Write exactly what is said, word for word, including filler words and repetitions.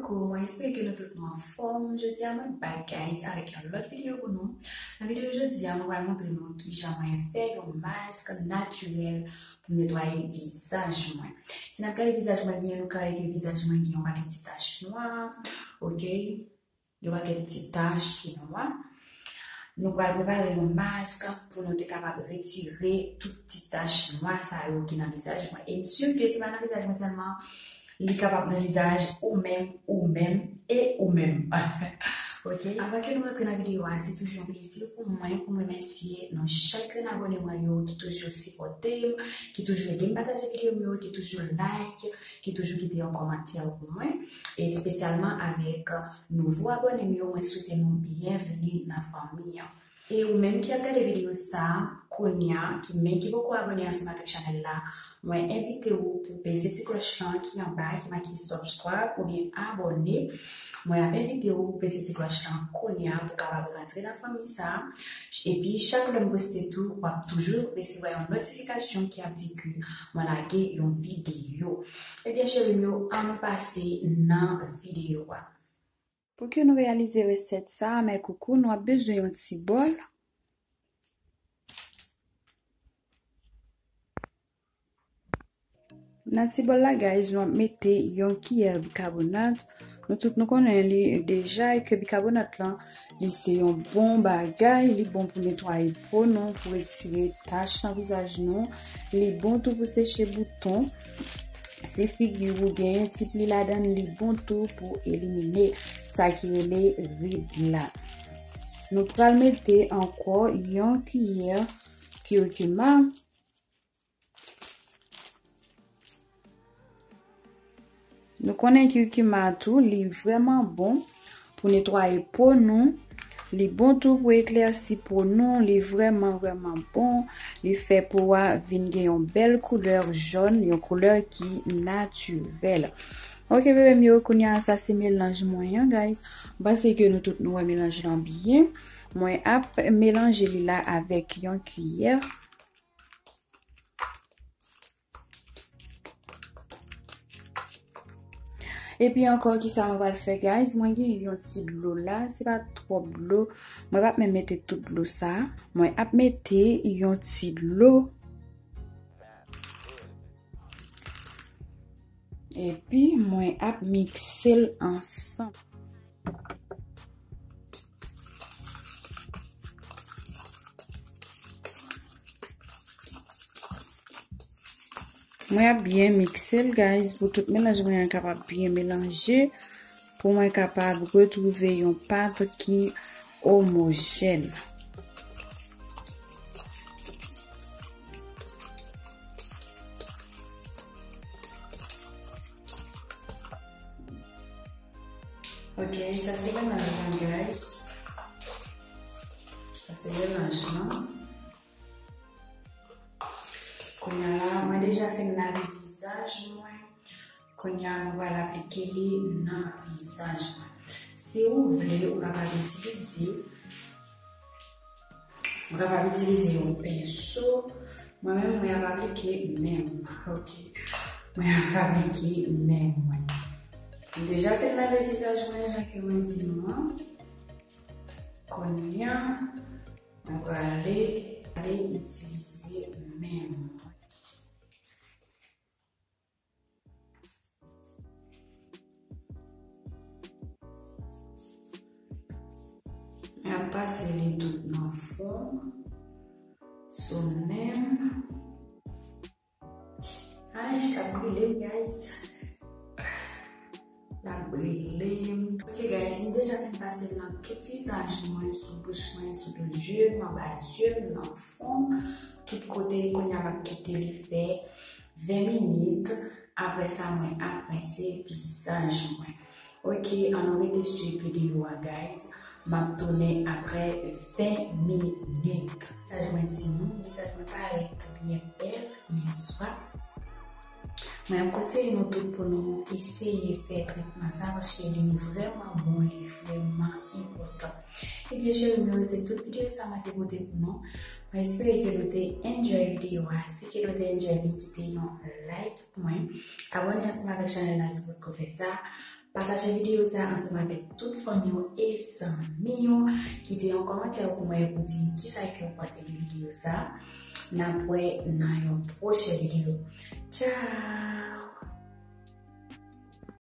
Coucou, mwen espere ke nou tout nou anfòm. Jodi a mwen back guys avèk yon lòt videyo pou nou. Nan videyo jodi a mwen pral montre nou kijan mwen fè yon mask natirèl pou netwaye vizaj mwen. Si n ap gade vizaj mwen byen, nou ka wè ke vizaj mwen gen yon pakèt ti tach nwa, oke? Yon pakèt ti tach ki nwa. Nou pral prepare yon mask pou nou te kapab retire tout ti tach nwa sa yo ki nan vizaj mwen. E m si ke se pa nan vizaj mwen sèlman, li kapab nan vizaj ou menm, ou menm, e ou menm. Oke? Avan ke nou rantre nan videyo a, se toujou yon plezi pou mwen pou m remèsye nou chak grenn abòne mwen yo ki toujou sipòte m, ki toujou ede m pataje videyo m yo, ki toujou like, ki toujou kite yon kòmantè pou mwen, espesyalman avèk nouvo abòne m yo, mwen swete nou byenveni nan fanmi an. E ou menm ki ap gade videyo sa a kounye a, ki men ki poko abòne ansanm avèk chanèl la, mwen envite w pou peze ti klòch lan ki anba, ki make subscribe oubyen abòne. Mwen ap envite w pou peze ti klòch lan kounye a pou w kapab rantre nan fanmi sa a. Epi chak lè m poste tou, w ap toujou resevwa yon notifikasyon ki ap di ke mwen lage yon videyo. Ebyen cheri m yo, ann pase nan videyo a. Pou ke nou reyalize resèt sa a, mè koukou, nou ap bezwen yon ti bòl. Nan ti bòl la, guys, nou ap mete yon kiyè bikabonat. Nou tout nou konnen li deja, e ke bikabonat lan, li se yon bon bagay, li bon pou netwaye po nou, pou retire tach nan vizaj nou, li bon tou pou seche bouton. Si figi ou genyen ti pli ladan l, li bon tou pou elimine sa ki rele rid la. Nou pral mete ankò yon kiyè kirkima. Nou konnen kirkima tou, li vrèman bon pou netwaye po nou. Li bon tou pou eklèsi po nou. Li vrèman, vrèman bon. Li fè po a vin gen yon bèl koulè jòn, yon koulè ki natirèl. Oke, bebe m yo, kounye a sa se melanj mwen an, guys. M panse ke nou tout nou wè melanj lan byen. Mwen ap melanje li la avèk yon kiyè. Epi ankò, kisa mwen pral fè, guys? Mwen gen yon ti dlo la, se pa twòp dlo. Mwen p ap menm mete tout dlo sa. Mwen ap mete yon ti dlo. Epi mwen ap mikse l ansanm. Mwen ap byen mikse l, guys, pou tout melanj mwen an kapab byen melanje, pou mwen kapab retwouve yon pat ki omojèn. Ok, sa se melanj lan, guys. Sa se melanj lan. Kounye a la, mwen deja fin lave vizaj mwen. Kounye a, mwen pral aplike li nan vizaj mwen. Si ou vle, ou kapab itilize, ou kapab itilize yon penso. Mwen menm, mwen ap aplike men mwen. Ok. Mwen ap aplike men mwen. M deja fin lave vizaj mwen, jan ke mwen di nou an. Kounye a, mwen prale, prale itilize men mwen. Mwen ap pase li tout nan fwon, sou nen m. Ay, l ap brile m, guys. L ap brile m. Ok, guys, m deja fin pase l nan tout vizaj mwen, sou bouch mwen, sou do zye m, anba zye m, nan fwon, tout kote. Kounye a, m ap kite li fè ven minit. Apre sa, mwen ap rense vizaj mwen. Ok, ann nou rete swiv videyo a, guys. M ap tounen apre ven minit. Vizaj mwen tini, vizaj mwen parèt byen bèl, byen swa. Mwen ap konseye nou tout pou nou eseye fè tretman sa, paske li vrèman bon, li vrèman enpòtan. Ebyen, cheri m yo, se tout videyo sa mwen te pote pou nou. Mwen espere ke nou te enjoy videyo a. Si ke nou te enjoy li, kite yon like pou mwen. Abòne ansanm avèk chanèl la si w potko fè sa. Pataje videyo sa ansanm avèk tout fanmi w e zanmi w. Kite yon kòmantè pou mwen pou di kisa ke w panse de videyo sa. N ap wè nan yon pwochen videyo. Tchao!